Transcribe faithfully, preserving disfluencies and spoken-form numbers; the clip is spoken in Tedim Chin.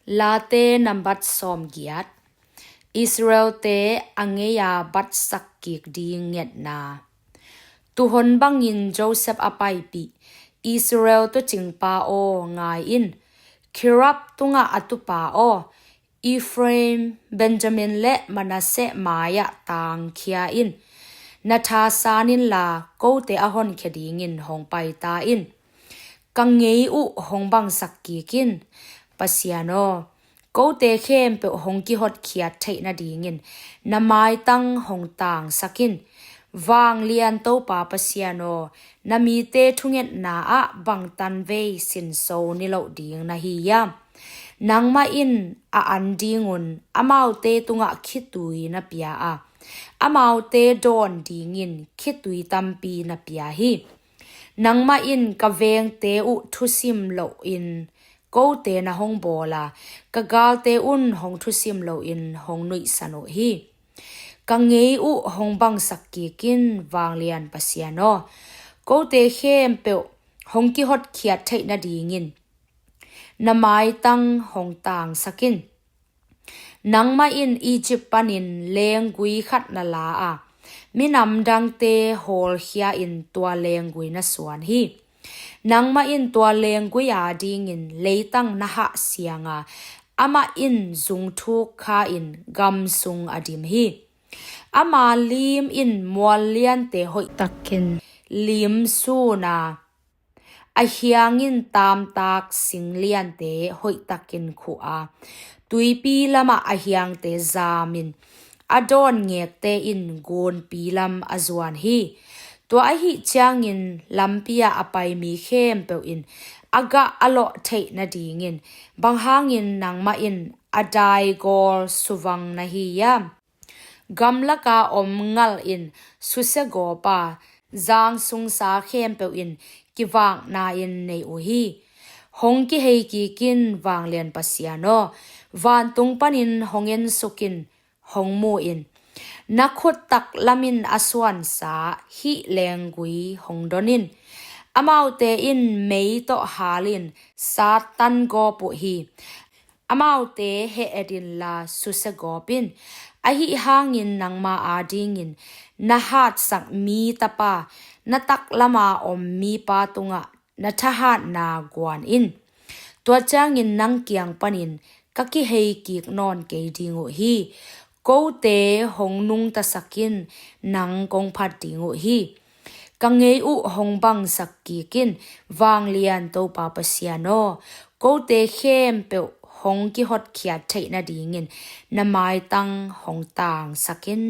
Late nambat sawmgiat. Israelte a ngeia batsak kik ding ngetna. Tuhon bangin Joseph a paipih, Israel tuucingpa aw, ngai in. Kerub tungah a tupa aw, Ephraim, Benjamin le Manasseh mai-ah tangkhia in. Na thasan inla, kote a honkhia dingin hong paita in. Ka ngei uh hong bangsak kik in, Pasian aw. Kote khempeuh hong kihotkhiat theih nadingin na maitang hong tangsak in. Vanglian Topa Pasian aw, na mite thungetna ah bang tanvei sinso niloh ding na hi hiam? Nangmah in a an dingun amaute tungah khitui na pia a, amaute dawn dingin khitui tampi na pia hi. Nangmah in ka vengte uh thusim loin kote na hong bawl a, ka galte un hong thusim loin hong nuihsan uh hi. Ka ngei uh hong bangsak kik in, Vanglian Pasian aw. Kote khempeuh hong kihotkhiat theih nadingin na maitang hong tangsak in. Nangmah in Egypt panin lenggui khat na la a, minam dangte hawlkhia in tua lenggui na suan hi. Nangmah in tua lenggui adingin leitang na hahsiang a, amah in zungthuk kha in gam sung a dim hi. Ama lim in mual liante hoihtakin lim sun a, a hiang in taamtak sing liante hoihtakin khuh a, tuipi lamah a hiangte zam in, a dawn ngekte in gunpi lam a zuan hi. Tua ahih ciangin lampi ah a pai mi khempeuh in a gah a lawh theih nadingin bang hangin nangmah in a daigawl suvang na hi hiam? Gamlaka om ngal in susia gawp a, zangsungsa khempeuh in kivakna in nei uh hi. Hong kihei kik in, Vanglian Pasian aw. Vantung panin hong ensuk in, hong mu in. Na khut taklam in a suansa hih lenggui hong don in. Amaute in mei tawh hal in Satan gawp uh hi. Amaute heh et inla susia gawp in. Ahih hangin nangma adingin na hatsak mi tapa, na taklama om mipa tungah na thahatna guan in. Tua ciangin nang kiang panin ka kihei kik nawn kei ding uh hi. Kote hong nungtasak in, nang kong phat ding uh hi. Ka ngei uh hong bangsak kik in, Vanglian Topa Pasian aw. Kote khempeuh hong kihotkhiat theih nadingin na maitang hong tangsak in.